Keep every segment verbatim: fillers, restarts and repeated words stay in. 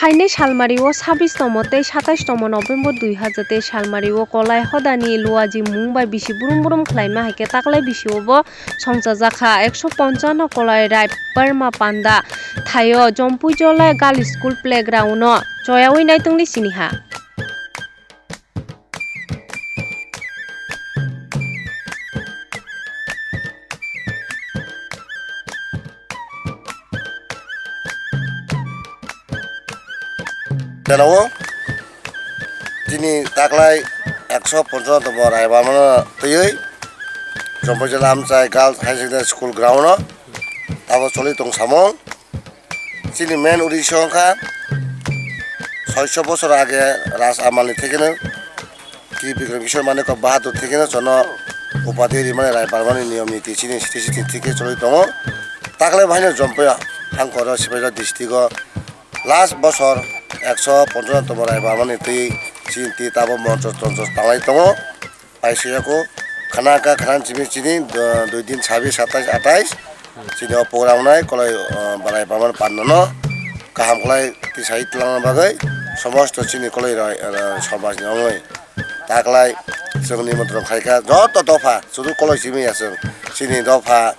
Haini salmari o sabbish tomo tei satais tomo November dui hazar tei salmari o Kolai hodani Luaji mung bai bisi brum brum khlaima hai khe taklai bisi o bo songchajak kha. Ekso ponchano Kolai Rai Perma Panda thaio Jompui Jola Girls School Playground o choyaui naitongdi siniha. Jana o chini taklai ekso ponchano tomo Rai Balmano twiwi Jompui Jola Amchai Girls High Secondary School ground o tabo choli tong samung. Chini main uddesho wngkha soiso bosor age Raj Amalni thekeno Ki Bikram Kishore Manikya Bahadur thekeno chono upadhi rimani Rai Balmani niyom niti chini siti siti theke choli tongo. Taklai bahaino Jompui hangkoro Sipaijala district o last bosor ekso ponchano tomo Rai Balmani twi chini twi tabo moncho toncho tanglai tongo. Paisuyako khana ka khana chini chini do-, dui din sabbish satais atais chini o program nai kolai, o, Rai Balmani pandano kaham kolai tisai twlangna bagwi somosto chini kolai roi, o, somajni ongwi taklai chwng nimantron khaikha joto dopha sudu kolai simi ya chwng chini dopha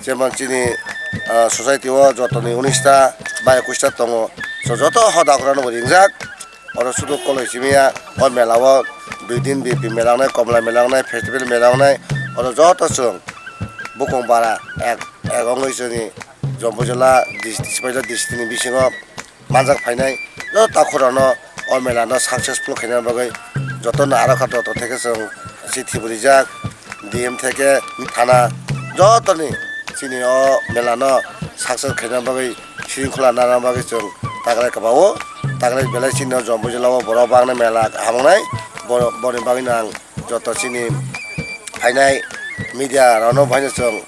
jemon chini, o, society o jotoni unis ta ba ekwis ta tongo joto hoda khorano bo ringjak. Oro sudu koloi simi ya, o mela o dui din bipi mela wngnai, komla mela wngnai, festival mela wngnai, oro joto chwng bukung bara ek, ek wngwi chwngni Jompui Jola dis-, Sipaijala district ni bisingo manjak phainai joto takhurokno o mela no successful khaina bagwi jotono aro kha joto theke chwng chithi bo rijak. D M theke thana jotoni chini o mela no success khaina bagwi, sringkhola nana bagwi chwng taklai kwbao. Taklai belai chini o Jompui Jola o borok bangni mela hamnai, boro-, boni bagwi no ang joto chini phainai media rok no bahaino chwng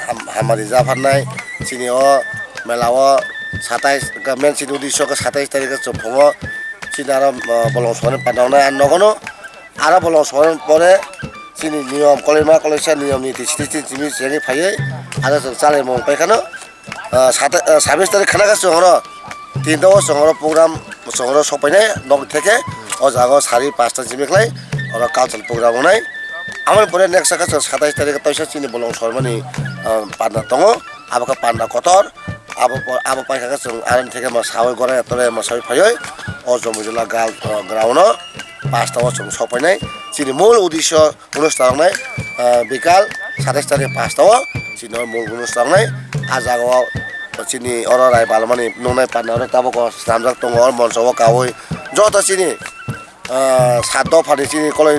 ham-, hamari japharnai. Chini o mela o satais, government chini uddesho khe satais tarikh o chwng phungo chini aro, o, bolong songmani panda wngnai ang nogo no. Aro bolong songmani pore chini niyom koloima koloisa niyom niti siti siti chini chengwi phaiwi aro chwng chalaimung paikhano, ah, sata-, ah, sabbish tarikh khana khe chwng oro tinta o chwng oro program chwng oro sokpainai nok theke o jaga o sari pasta chimi khlai oro cultural program wngnai. Aboni pore next khe chwng satais tarikh taisa chini bolong songmani, ah, panda tongo abo khe panda kotor. Abo po-, abo paikha khe chwng aroni theke ma sawi gora tore ma sawi phaiwi o Jompui Jola gal, o ground o pasta o chwng sokpainai. Chini mul uddesho onusthan wngnai, ah, bikal satais tarikh pasta o chini mul onusthan wngnai. Ah jaga o chini oro Rai Balmani nuknai panda oro tabuk o swnamjak tongo, oro moncho o kawi joto chini, ah, sat dophani chini koloi